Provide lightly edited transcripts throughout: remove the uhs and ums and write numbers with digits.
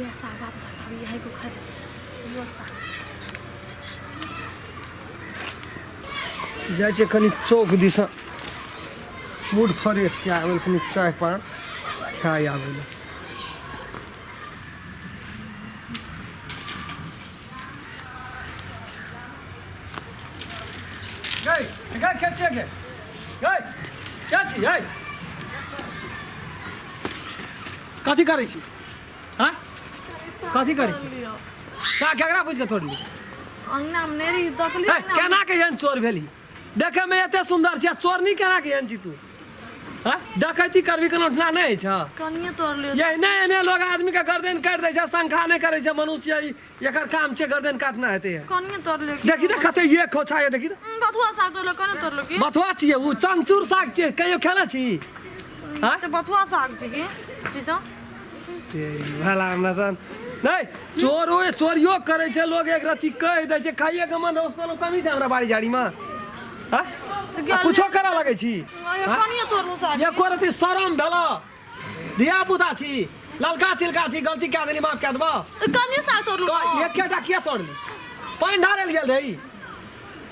इएह साग बाप दादा इएह को खा जाइ छै इहो साग छै। जाइ छै कनि चौक दिस मूड फ्रेश कए आबै कनि चाय पान खाय आबै लए। गै गै के छियै गे गै के छी गै कथी करै छी हाँ कथी करै छी का केकरा बुझि कऽ तोड़ली अंगना में नहि रही देखली हे, केना के एहन चोर भेली देखे में एते सुंदर छी आ चोरनी केना के एहन छी तू हाँ डकैती करबी कोनो उठना नहि छ कनिए तोड़ लियो एहने एहने लोग आदमी के गर्दन काटि दै छै शंखा नहि करै छै मनुष्य एकर काम छै गर्दन काटना हेतै कनिए तोड़ लियो देखी तऽ कते ये खोछा ये देखी तऽ बथुआ साग तोड़ लियो कने तोड़ लियो की बथुआ छियै ओ चमचूर साग छियै कहियो खेने छी हाँ? तऽ बथुआ साग छी की जी तऽ भला हमरा तऽ नहि चोरो चोरियो करै छै लोग एक रत्ती कहि दै छै खाइए के मन रहौ कोनो कमी छै हमरा बाड़ी झाड़ीमे हाँ? तऽ आ कुछो करऽ लगै छी कनिए तोड़लू साग एको रत्ती शरम भेल धिया पुता छी ललका छिलका छी गलती कए देली माफ कए देबऽ तऽ कनिए साग तोड़लू एकेटा किया तोड़ली पानि ढारल गेल रही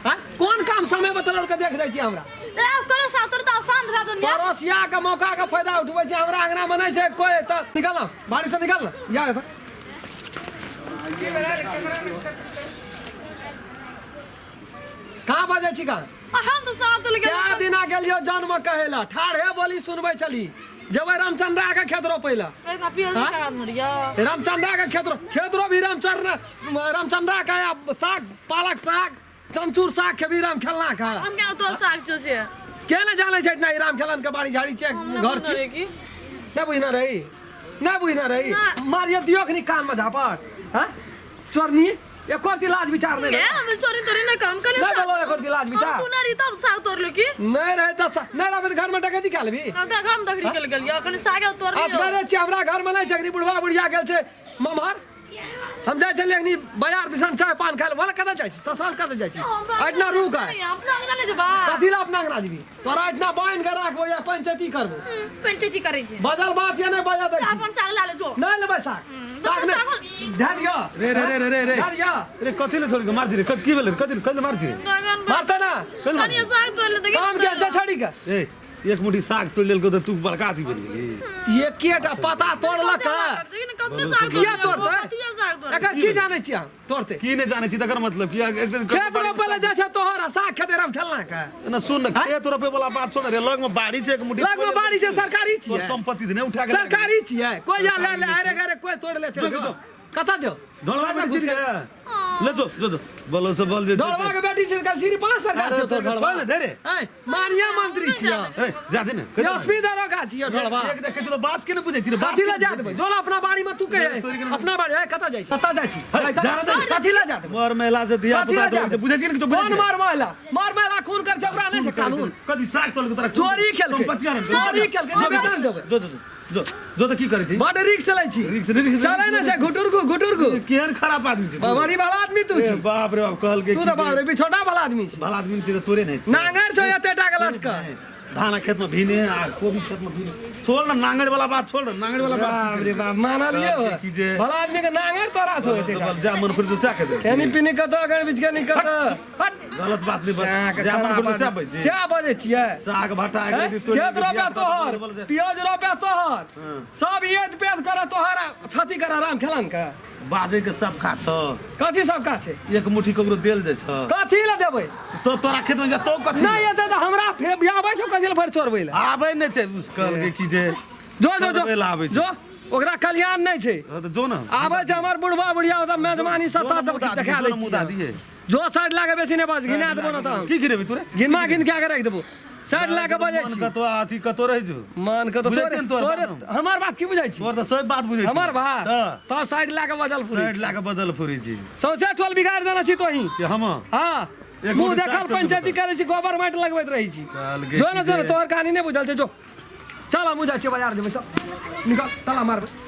हाँ? कोन काम समय बतल के देख दै छी हमरा ए आब कनिए साग तोड़ तऽ आब शांत भए दुनिया पड़ोसिया के मौका के फायदा उठबै छै हमरा अंगना मे नहि छै कोई तऽ निकल ना बाड़ी से निकल ना या तऽ कहाँ बजै छी कहाँ हम तऽ साग तोड़ क्या दिना गेलियो जन्म कहेला ठाढ़े बोली सुनबै छली जेबै रामचंद्रा के खेत रोपै ला हाँ? रामचंद्रा के खेत रो खेत रोपी रामचंद्र रामचंद्रा के आ साग पालक साग चमचूर साग खेबी राम खेलना खा हम क्या तोर साग छो छे के ने जाने छै इतना ई राम खेलन के बाड़ी झाड़ी छै घर छी की नहीं बुझना रही नहीं बुझना रही ना। मारिए दियो कनी कान में झापड़ हाँ चोरनी एको रत्ती लाज विचार नहीं ए रहे। हम चोरी तोरी ना काम कने नहीं बोलो एको रत्ती लाज विचार तू ना रही तब साग तोड़ लो की नहीं रहे तो नहीं रहे तो घर में डकैती क्या लेबी हम तऽ हम दखड़ी के गेलियो अखन साग तोड़ लियो असगरे छियै हमरा घर में नहीं छै अखनी बुढ़वा बुढ़िया गेल छै ममहर हम जाइ छलियै अखनी बाजार दिसन चाय पान खाय लए बोला कतऽ जाइ छी ससुराल कतऽ जाइ छी एहिठिना रुक आइ अपना अंगना ले जेबा कथी लए अपना अंगना जेबी तोरा एहिठिना बान्हि के राखबो या पंचायती करबो पंचायती करै छै बजल बात या नहि बजल दै छी अपन साग ला ले जो नहि लेबै साग साग नहि धए दिअ रे रे रे रे रे रे धए दिअ रे कथी ले छोड़ के मार रे कथी भेल रे कथी कथी मार रे बागन मारतै ना कनिए साग तोड़ ले काम के छै छड़ी के ए एक मुट्ठी साग तोड़ लेलको तऽ तू बड़का आदमी बनि गेली एकेटा पता तोड़लक किया तोड़तै? एकर की जानै छियै अहाँ तोड़तै की नहि जानै छी तकर मतलब की एक दिन खेत रोपै लए जाइ छै तोहर आ साग खेते राम खेलना के ना सुन न खेत रोपे वाला बात सुन रे लग में बाड़ी छै एक मुट्ठी लग में बाड़ी छै सरकारी तोर छियै संपत्ति नहि उठा के सरकारी छियै कोई जा ले ले अरे अरे कोई तोड़ ले चल जो, जो। कतऽ जो ढोलवा बेटी छी रे ले जो जो जो बोलो से बोल जे ढोलवा के बेटी छै कसीरी पांच सरकार अरे छै तोर तोर ढोलवा छोड़ ने दे रे ऐ मानिया मंत्री छियै ए जा दे ने एसपी दरोगा छियै ढोलवा एक देखे तो बात के ने बुझै छी रे बात कथी लए जा देबै जोला अपना बाड़ी में तू के अपना बाड़ी है कतऽ जाइ छी कतऽ जाइ छी हे, जा रे दे। कथी लए जा देबै मर महिला से धिया कथी पुता लए जा से बुझै छी ने कि तू बुझै कोन छी मार महिला मार महिला खून कर छै ओकरा नहि छै कानून कथी साग तोड़ के तोरा चोरी केलकै। संपत्ति आने चोरी केलकै, जो, निवेदन देबै। जो जो जो जो जो तऽ की करै छी बड रिक्स लै छी रिक्स रिक्स चलै ने छै घुटुर गु घुटुर गु केहन खराब आदमी छी तू? बड़ी वाला आदमी तू ए, छी बाप रे बाप कहलकै तू तऽ बाप रे बिछोटा वाला आदमी छी भला आदमी छी तऽ तोरे नहि नांगर छौ एते टा के लटकल धान खेत में भीने आ कोबी खेत में भीने छोड़ ना नांगर वाला बात छोड़ ना नांगर वाला बात बाप रे बाप मानलियो कहलकै की जे- भला आदमी के नांगर तोरा छौ एते टा जा मन फिर तो के दे खेनी पीनी कतऽ अगर बीच के निकत हट गलत बात नहीं अहाँके बज जा मन खराब फिर तो आदमी। बजे सएह बजै छियै साग भटा हैं? के खेत रोपे तोहर प्याज रोपे तोहर हाँ। सब एद पेद करे तोहर छाती कर आराम खेलन के बाजे के सब खा छ कथी सब का छै एक मुट्ठी ककरो देल जाइ छ कथी लए देबै तो तोरा खेत में जा तो कथी नहि एतै तऽ हमरा फेर आबै छौ कथी लए भरि चोरबै लए आबै नहि छै उस कहलकै की जे जो जो जो चोरबै लए आबै छै जो ओकरा कल्याण नहि छै हाँ, तऽ जो ने आबै छै हमर बुढ़बा बुढ़िया ओतऽ मेजबानी सत्ता जो ने मुदा देखा दिहे, दै जो ने मुदा छियै दिहे। जो साइड लागे बेसी नहि बस घिना देबो ने तऽ हम की गिरेबी तोरे घिनमा घिन के राखि देबो साइड लागे बजै मन छी कतो अथी कतो रहै छौ मान के तऽ बुझै तोरे छियै ने तोहर तोरे बात हमर बात की बुझै छी तोर तऽ सब बात बुझै छी हमर बात तऽ तब साइड लाके बजल पूरी साइड लाके बदल फुरी छी सौंसे टोल बिगाड़ देने छी तोही कि हम हाँ एक मुँह गोटी देखल साग तोड़ि पंचायती देबो करै छी गोबर माटि लगबैत रहै छी कहलकै जो ने की जो ने जे- तोहर कहानी नहि बुझल छै जो चल हमहूँ जाइ छियै बाजार जेबै चल निकल ताला मारबै।